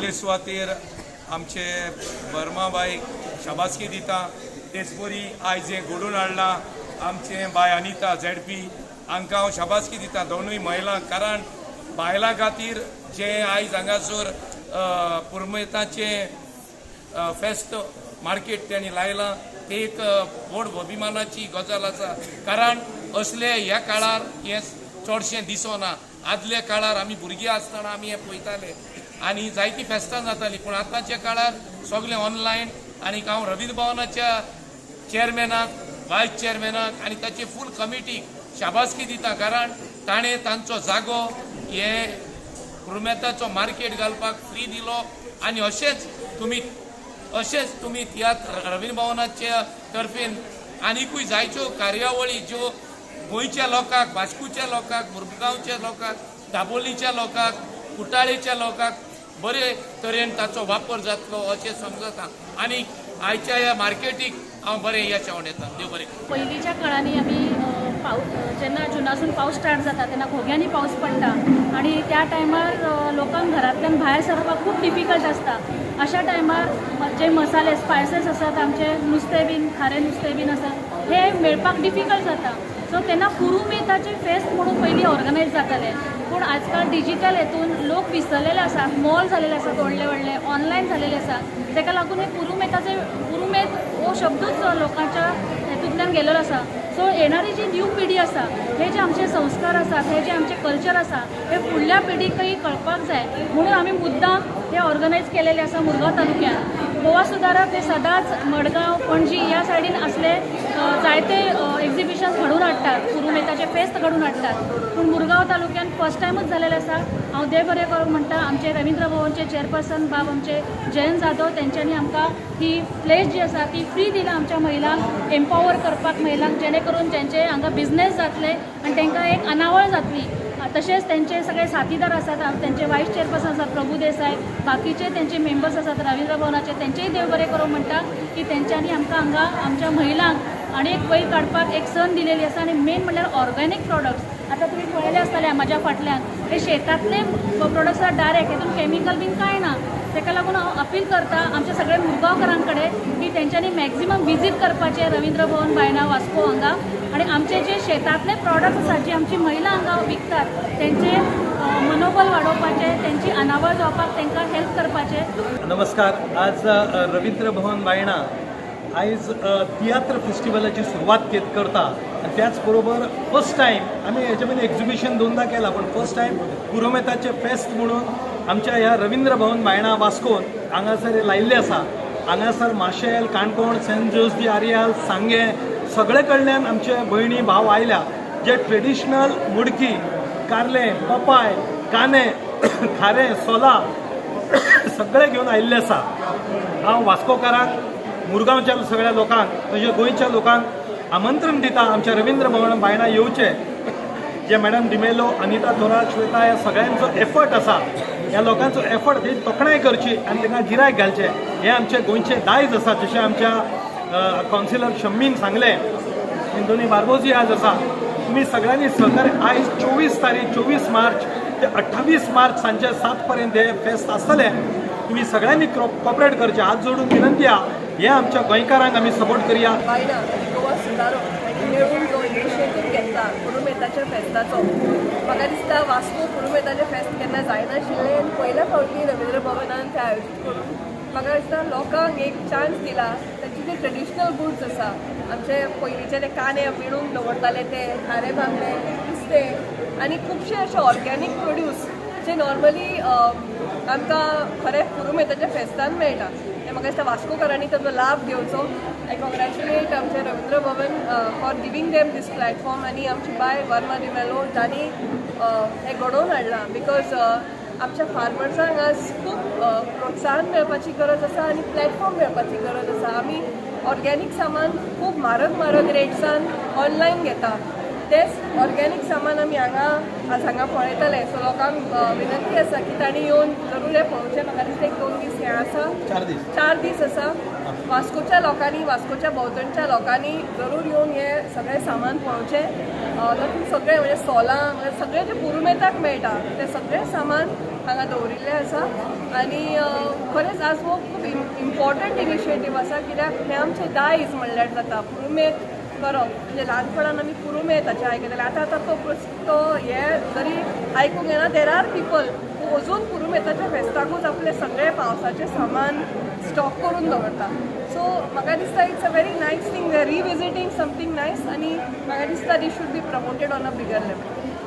पयले सुवातेर आमचे वर्माबायक शाबासकी दिता. तेचपरी आयज हें घडोवन हाडलां आमचें बाय अनिता झेडपी हांकां हांव शाबासकी दिता, दोनूय महिलांक. कारण बायलां खातीर जें आयज हांगासर पुरुमेंताचें फेस्त मार्केट तेणी लायलां, ते एक व्हड अभिमानाची गजाल आसा. कारण असले ह्या काळार हें चडशें दिसना. आदल्या काळार आमी भुरगीं आसतना आमी हें पळयताले आनी जायतीं फेस्तां जातालीं, पूण आतांच्या काळार सगळें ऑनलायन. आनी हांव रवींद्र भवनाच्या चेअरमॅनाक, वायस चेअरमॅनाक आनी ताचे फूल कमिटीक शाबासकी दिता, कारण ताणें तांचो जागो हे पुरुमेंताचो मार्केट घालपाक फ्री दिलो. आनी अशेंच तुमी तियात्र रवींद्र भवनाच्या तर्फेन आनिकूय जायत्यो कार्यावळी ज्यो गोंयच्या लोकांक, वास्कोच्या लोकांक, मुरगांवच्या लोकांक, दाबोलीच्या लोकांक, कुटाळेच्या लोकांक बरे तरेन ताचो वापर जातलो अशें समजता. आनी आयच्या ह्या मार्केटीक हांव बरें यश येता. देव बरें करूं. पयलींच्या काळांनी आमी पावस जेन्ना जुनासून पावस स्टार्ट जाता तेन्ना घोग्यांनी पावस पडटा आनी त्या टायमार लोकांक घरांतल्यान भायर सरपाक खूब डिफिकल्ट आसता. अशा टायमार जे मसाले, स्पायसीस आसात आमचे, नुस्तें बीन, खारें नुस्तें बीन आसा, हे मेळपाक डिफिकल्ट जाता. सो तेन्ना पुरुमेंताचें फेस्त म्हणून पयलीं ऑर्गनायज जातालें. पूण आजकाल डिजीटल हेतून लोक विसरलेले आसात. मॉल जालेले आसात व्हडले व्हडले, ऑनलायन जालेले आसा. ताका लागून हे पुरुमेंताचे, पुरुमेंत हो शब्दूच लोकांच्या हेतूंतल्यान गेलेलो आसा. सो येणारी जी न्यू पिढी आसा, हे जे आमचे संस्कार आसात, हे जे आमचे कल्चर आसा, हे फुडल्या पिढीकय कळपाक जाय म्हणून आमी मुद्दाम हे ऑर्गनायज केलेले आसा मुरगांव तालुक्यात. गोवा सुदारक हे सदांच मडगांव, पणजी ह्या सायडीन असले जायते एक्झिबिशन्स घडोवन हाडटात, पुरुमेंताचे फेस्त घडोवन हाडटात, पूण मुरगांव तालुक्यान फर्स्ट टायमूच जालेलें आसा. हांव देव बरें करूं म्हणटा आमचे रवींद्र भवनचे चेअरपर्सन बाब आमचे जयंत जाधव, तेंच्यांनी आमकां ही प्लेस जी आसा ती फ्री दिला आमच्या महिलांक एम्पावर करपाक, महिलांक, जेणे करून जेंचे हांगा बिझनेस जातले आनी तांकां एक अनावळ जातली. तशेंच त्यांचे सगळे साथीदार आसात, त्यांचे वायस चेअरपर्सन आसात प्रभू देसाय, बाकीचे त्यांचे मेंबर्स आसात रवींद्र भवनाचे, तेंचेय देव बरें करूं म्हणटा की तेंच्यांनी आमकां हांगा आमच्या महिलांक आनी एक वयर काडपाक एक संद दिलेली आसा. आनी मेन म्हणल्यार ऑर्गेनीक प्रोडक्ट्स. आतां तुमी पळयले आसतले म्हाज्या फाटल्यान हे शेतांतले प्रोडक्ट्स आसा डायरेक्ट, हेतून केमिकल बीन कांय ना. ताका लागून हांव अपील करता आमच्या सगळे मुरगांवकारां कडेन की तेंच्यांनी मॅक्झिमम विजीट करपाचें रवींद्र भवन बायणा वास्को हांगा आनी आमचे जे शेतांतले प्रोडक्ट्स आसात, जी आमची महिला हांगा विकतात, तेंचे मनोबल वाडोवपाचें, तेंची अनावळ जावपाक तांकां हेल्प करपाचें. नमस्कार. आज रवींद्र भवन बायणा आयज तियात्र फेस्टिवलाची सुरवात करता आनी त्याच बरोबर फर्स्ट टायम आमी हेच्या पयलीं एक्झिबिशन दोनदा केला, पूण फर्स्ट टायम पुरुमेताचें फेस्त म्हणून आमच्या ह्या रवींद्र भवन बायणा वास्कोन हांगासर हें लायिल्लें आसा. हांगासर माशेल, काणकोण, सेंट जोज दी आरियाल, सांगें सगळे कडल्यान आमचे भयणी भाव आयल्या, जे ट्रेडिशनल मुडकी, कारले, पपाय, कांदे, खारें, सोलां सगळे घेवन आयिल्ले आसा. हांव वास्कोकारांक, मुरगांवच्या सगळ्या लोकांक, तशें गोंयच्या लोकांक आमंत्रण दिता, आमच्या रवींद्र भवन बायणा येवचे. जे मॅडम डिमेलो, अनिता थोरात, श्वेता, ह्या सगळ्यांचो एफर्ट आसा, ह्या लोकांचो एफर्ट ती तोखणाय करची आनी तांकां गिरायक घालचें, हें आमचें गोंयचें दायज आसा. जशें आमच्या कावन्सिलर शम्मीन सांगलें, एंथोनी बार्बोजी आज आसा. तुमी सगळ्यांनी सहकार्य. आयज 24 तारीख, 24 मार्च ते 28 मार्च सांजचे 7 पर्यंत हे फेस्त आसतलें. तुमी सगळ्यांनी कॉपरेट करचें, हात जोडून विनंती आहा. हे आमच्या गोंयकारांक आमी सपोर्ट करया. बायणा आनी गोवा सुदारक हांणी मेळून जो इनिशिएटीव घेतला पुरुमेंताच्या फेस्ताचो, म्हाका दिसता वास्को पुरुमेंताचें फेस्त केन्ना जायनाशिल्लें आनी पयल्या फावटी रवींद्र भवनान तें आयोजीत करून म्हाका दिसता लोकांक एक चान्स दिला, तांचे जे ट्रेडिशनल गुड्स आसा, आमचे पयलींचे ते कांदे विणून दवरताले, ते खारे बांगडे, नुस्तें आनी खुबशे अशे ऑर्गेनीक प्रोड्यूस जे नॉर्मली आमकां खरें पुरुमेंताच्या फेस्तान मेळटा, ते म्हाका दिसता वास्कोकारांनी ताचो लाभ घेवचो. I congratulate आमचे रवींद्र भवन for giving them this platform आनी आमची बाय वर्मा डिमेलो जांणी हें घडोवन हाडलां, because आमच्या फार्मर्सांक आज खूब प्रोत्साहन मेळपाची गरज आसा आनी प्लॅटफॉर्म मेळपाची गरज आसा. आमी ऑर्गेनीक सामान खूब म्हारग म्हारग रेट्सान ऑनलायन घेता, तेच ऑर्गेनीक सामान आमी हांगा आज हांगा पळयतले. सो लोकांक विनंती आसा की तांणी येवन जरूर हें पळोवचें. म्हाका दिसता एक दोन दीस हें आसा. 4 दीस. 4 दीस आसा. वास्कोच्या लोकांनी, वास्कोच्या भोंवतणच्या लोकांनी जरूर येवन हें सगळें सामान पळोवचें. तातूंत सगळें म्हणजे सोलां, म्हणजे सगळें जें पुरुमेंताक मेळटा तें सगळें सामान. हांगा दवरिल्लें आसा. आनी खरेंच आज हो खूब इम्पॉर्टंट इनिशिएटीव आसा, कित्याक हें आमचें दायज म्हणल्यार जाता. पुरुमेंत करप म्हणजे ल्हानपणान आमी पुरुमेंताचें आयकताले. आतां आतां तो हे जरी आयकूंक येना, there are people अजून पुरुमेंताच्या फेस्ताकूच आपलें सगळें पावसाचें सामान स्टॉक करून दवरता. सो म्हाका दिसता it's a very nice thing, revisiting something nice, आनी म्हाका दिसता this should be promoted on a bigger level.